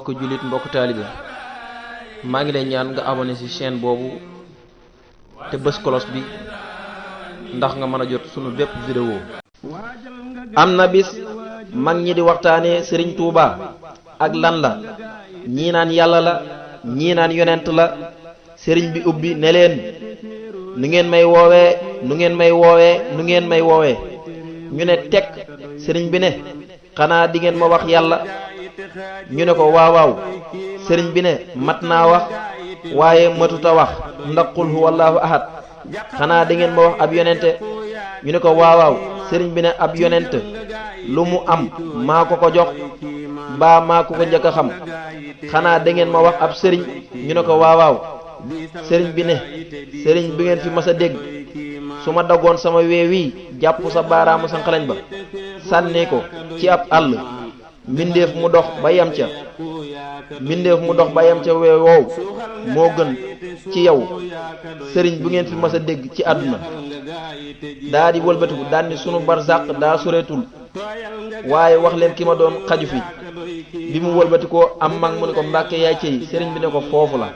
mbokk jullit mbokk taalibe maa ngi lay ñaan nga abonné ci chaîne boobu te bës cloche bi ndax nga mën a jot sunu bépp vidéo. am na bis mag ñi di waxtaane Sëriñ Tuuba ak lan la ñii naan yàlla la ñii naan yonent la sëriñ bi ubbi ne leen nu ngeen may woowee nu ngeen may woowee nu ngeen may woowee ñu ne tekk sëriñ bi ne xanaa di ngeen ma wax yàlla ñu ne ko waawaaw sëriñ bi ne mat naa wax waaye matuta wax ndax qul huwallahu ahad xanaa da ngeen ma wax ab yonente ñu ne ko waawaaw sëriñ bi ne ab yonente lu mu am maa ko ko jox mbaa maa ko ko njëkk a xam xanaa da ngeen ma wax ab sëriñ ñu ne ko waawaaw sëriñ bi ne sëriñ bi ngeen fi mas a dégg su ma daggoon sama weew wi jàpp sa baaraamu sanqalañ ba sànni ko ci ab àll mbindeef mu dox ba yam ca mbindeef mu dox ba yam ca weew woow moo gën ci yow sëriñ bu ngeen fi mas a dégg ci àdduna daa di wëlbatiku daan ni sunu barsàq daa soreetul waaye wax leen ki ma doon xaju fi bi mu wëlbatikoo am mag mu ne ko mbàkke yaay cey sëriñ bi ne ko foofu la.